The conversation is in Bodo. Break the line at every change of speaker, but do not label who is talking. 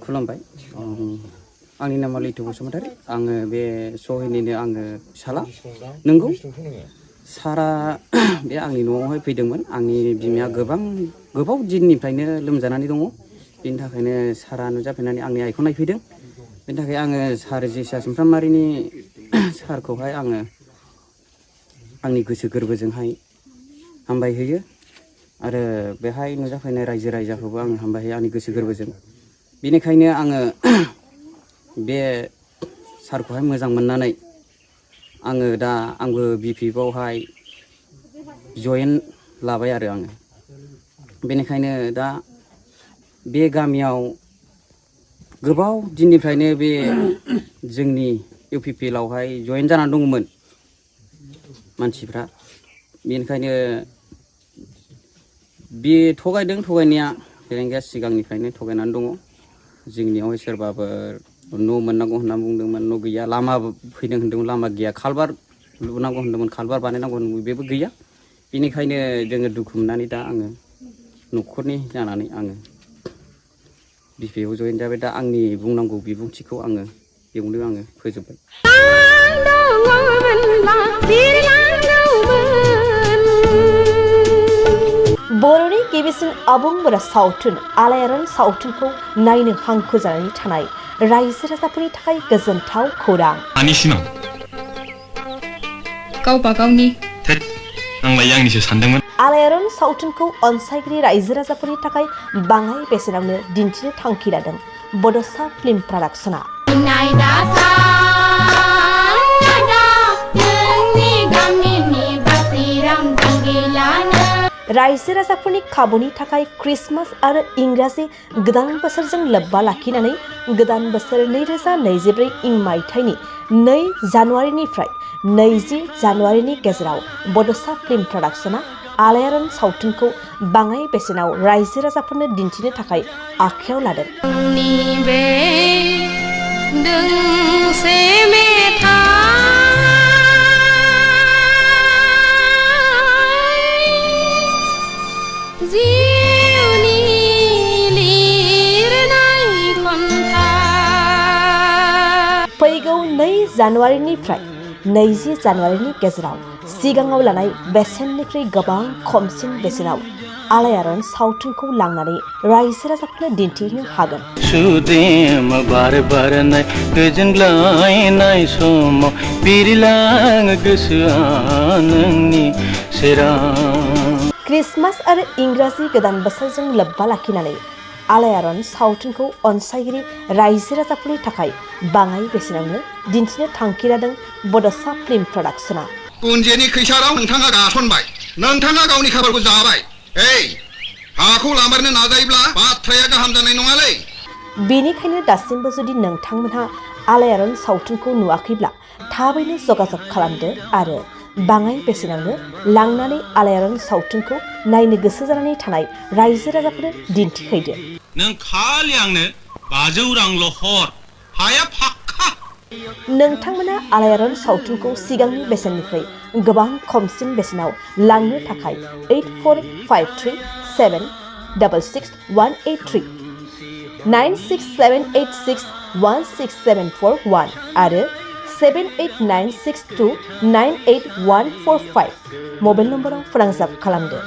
खुलुमबाय आंनि नामा लैथो बसुमतारी आङो बे सहिनिनो आङो फिसाला नंगौ सारा बे आंनि न'आवहाय फैदोंमोन आंनि बिमाया गोबाव दिननिफ्रायनो लोमजानानै दङ बेनि थाखायनो सारा नुजाफैनानै आंनि आइखौ नायफैदों बेनि थाखाय आङो सार जिसा सुमफ्रामारिनि सारखौहाय आङो आंनि गोसो गोरबोजोंहाय हामबायहोयो आरो बेहाय नुजाफैनाय रायजो राजाखौबो आङो हामबायहोयो आंनि गोसो गोरबोजों बेनिखायनो आङो बे सारखौहाय मोजां मोननानै आङो दा आंबो बिपिएफआवहाय जयेन लाबाय आरो आङो बेनिखायनो दा बे गामियाव गोबाव दिननिफ्रायनो बे जोंनि इउपिपिएलआवहाय जयेन जानानै दङमोन मानसिफ्रा बेनिखायनो बे थगायनाया फेरेंगाया सिगांनिफ्रायनो थगायनानै दङ जोंनियावहाय सोरबाफोर न' मोननांगौ होनना बुंदोंमोन न' गैया लामा फैदों होनदोंमोन लामा गैया खालबार लुनांगौ होनदोंमोन खालबार बानायनांगौ होनदोंमोन बेबो गैया बेनिखायनो जोङो दुखु मोननानै दा आङो न'खरनि जानानै आङो बिपिएफआव जयेन जाबाय दा आंनि बुंनांगौ बिबुंथिखौ आङो बेयावनो आङो फोजोबबाय
बर'नि गिबिसिन आबुं बर' सावथुन आलायारन सावथुनखौ नायनो हांखुर जानानै थानाय रायजो राजाफोरनि थाखाय गोजोनथाव खौरां
आंनि सिमां गावबा गावनि आंलाय आंनिसो सानदोंमोन
आलायारन सावथुनखौ अनसायगिरि रायजो राजाफोरनि थाखाय बाङाय बेसेनावनो दिन्थिनो थांखि लादों बड'सा फिल्म प्रडाक्शना रायजो राजाफोरनि खाबुनि थाखाय क्रिसमास आरो इंराजि गोदान बोसोरजों लोब्बा लाखिनानै गोदान बोसोर 2024 इं मायथाइनि 2 जानुवारिनिफ्राय 20 जानुवारिनि गेजेराव बड'सा फिल्म प्रडाक्शना आलायारन सावथुनखौ बाङाय बेसेनाव रायजो राजाफोरनो दिन्थिनो थाखाय आखायाव लादों फैगौ 2 जानुवारिनिफ्राय 20 जानुवारिनि गेजेराव सिगाङाव लानाय बेसेननिख्रुइ गोबां खमसिन बेसेनाव आलायारन सावथुनखौ लांनानै रायजो राजाफोरनो दिन्थिनो हागोन
सुदेम बार बारनाय गोजोनग्लायनाय समाव बिरलाङो गोसोआ नोंनि सेराव
क्रिसमास आरो इंराजि गोदान बोसोरजों लोब्बा लाखिनानै आलायारन सावथुनखौ अनसायगिरि रायजो राजाफोरनि थाखाय बाङाय बेसेनावनो दिन्थिनो थांखि लादों बड'सा फिल्म प्रडाक्शना
गुन्जेनि खैसाराव नोंथाङा गासनबाय नोंथाङा गावनि खाफालखौ जाबाय हाखौ लामारनो नाजायोब्ला बाथ्राया गाहाम जानाय नङालै
बेनिखायनो दासिमबो जुदि नोंथांमोनहा आलायारन सावथुनखौ नुवाखैब्ला थाबैनो जगाजग खालामदो आरो बाङाय बेसेनावनो लांनानै आलायारन सावथुनखौ नायनो गोसो जानानै थानाय रायजो राजाफोरनो दिन्थिहैदो
नों खालि आंनो 500 रांल' हर हाया फाक्का
नोंथांमोना आलायारन सावथुनखौ सिगांनि बेसेननिफ्राय गोबां खमसिन बेसेनाव लांनो थाखाय 84567666183 9678616741 आरो 7896298145 मबाइल नम्बराव फोनांजाब खालामदो